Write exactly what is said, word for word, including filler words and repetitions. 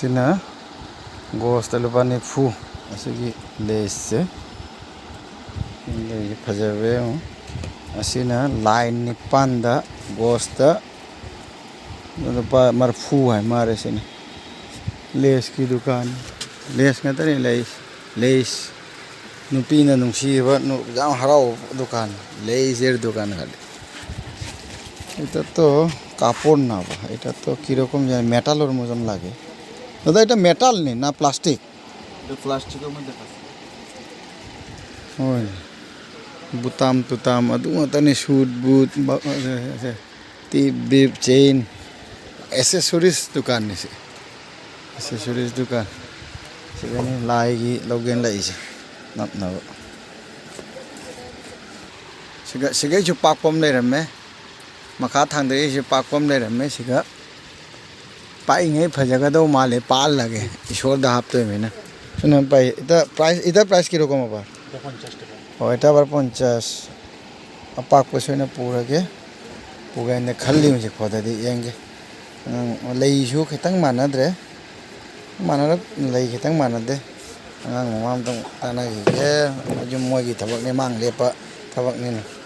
ꯁꯤꯅ ꯒꯣꯁꯇ ꯂꯨꯄꯥ ꯅꯤꯐꯨ꯫ ꯑꯁꯤꯒꯤ ꯂꯦꯁꯁꯦ, ꯂꯦꯁꯁꯦ ꯐꯖꯕ ꯌꯦꯡꯉꯨ꯫ ꯑꯁꯤꯅ ꯂꯥꯏꯟ ꯅꯤꯄꯥꯟꯗ ꯒꯣꯁꯇ ꯂꯨꯄꯥ ꯃꯔꯤꯐꯨ ꯍꯥꯏ ꯃꯥꯜꯂꯦ꯫ ꯁꯤꯅ ꯂꯦꯁꯀꯤ ꯗꯨꯀꯥꯟ, ꯂꯦꯁ ꯉꯥꯛꯇꯅꯤ ꯂꯩ꯫ ꯂꯦꯁ, ꯅꯨꯄꯤꯅ ꯅꯨꯡꯁꯤꯕ, ꯅꯨ-, ꯌꯥꯝ ꯍꯔꯥꯎꯕ ꯗꯨꯀꯥꯟ, লেইজের দোকান খালি। এটা তো কাপড় না বা, এটা তো কিরকম জানি, মেটালের মতন লাগে। দাদা, এটা মেটাল নেই না প্লাস্টিক? এটা প্লাস্টিকের মধ্যে আছে। ꯍꯣꯏ, ꯕꯨꯇꯥꯝ ꯇꯨꯇꯥꯝ ꯑꯗꯨ ꯉꯥꯛꯇꯅꯤ, ꯁꯨꯠ ꯕꯨꯠ, ꯕ-, ꯇꯤꯞ ꯕꯤꯞ, ꯆꯦꯟ, ꯑꯦꯁꯦꯁꯣꯔꯤꯁ ꯗꯨꯀꯥꯟꯅꯤ ꯁꯤ꯫ ꯑꯦꯁꯦꯁꯣꯔꯤꯁ ꯗꯨꯀꯥꯟ꯫ ꯁꯤꯗꯅꯤ ꯂꯥꯏꯒꯤ ꯂꯧꯒꯦꯅ ꯂꯥꯛꯏꯁꯦ, ꯅꯞꯅꯕ꯫ ꯁꯤꯒ, ꯁꯤꯒꯩꯁꯨ ꯄꯥꯛꯄ ꯑꯃ ꯂꯩꯔꯝꯃꯦ꯫ ꯃꯈꯥ ꯊꯥꯡꯗꯔꯛꯏꯁꯦ ꯄꯥꯛꯄ ꯑꯃ ꯂꯩꯔꯝꯃꯦ꯫ ꯁꯤꯒ ꯄꯥꯛꯏꯉꯩ ꯐꯖꯒꯗꯧ ꯃꯥꯜꯂꯦ, ꯄꯥꯛꯍꯜꯂꯒꯦ, ꯏꯁꯣꯔꯗ ꯍꯥꯞꯇꯣꯏꯅꯤꯅ꯫ ꯁꯨꯅ ꯄꯥꯏ, ꯏꯇ ꯄ꯭ꯔꯥꯏꯁ, ꯏꯇ ꯄ꯭ꯔꯥꯏꯁ ꯀꯤꯔꯣꯀꯣ ꯃꯄꯥ? এটা পঞ্চাশ টাকা। ꯑꯣ, এটা আবার পঞ্চাশ। ꯑꯄꯥꯛꯄꯁꯤ ꯑꯣꯏꯅ ꯄꯨꯔꯒꯦ꯫ ꯄꯨꯒꯦꯅ ꯈꯜꯂꯤ ꯍꯧꯖꯤꯛ ꯐꯥꯎꯗꯗꯤ꯫ ꯌꯦꯡꯒꯦ꯫ ꯑꯉꯥꯡ ꯂꯩꯁꯨ ꯈꯤꯇꯪ ꯃꯥꯟꯅꯗ꯭ꯔꯦ꯫ ꯃꯥꯟꯅꯔꯞ-, ꯂꯩ ꯈꯤꯇꯪ ꯃꯥꯟꯅꯗꯦ꯫ ꯑꯉꯥꯡ ꯃꯃꯥ ꯑꯝꯇꯪ ꯇꯥꯟꯅꯈꯤꯒꯦ꯫ ꯌꯨꯝ ꯃꯣꯏꯒꯤ ꯊꯕꯛꯅꯤ, ꯃꯥꯡ ꯂꯦꯞꯄ ꯊꯕꯛꯅꯤꯅ꯫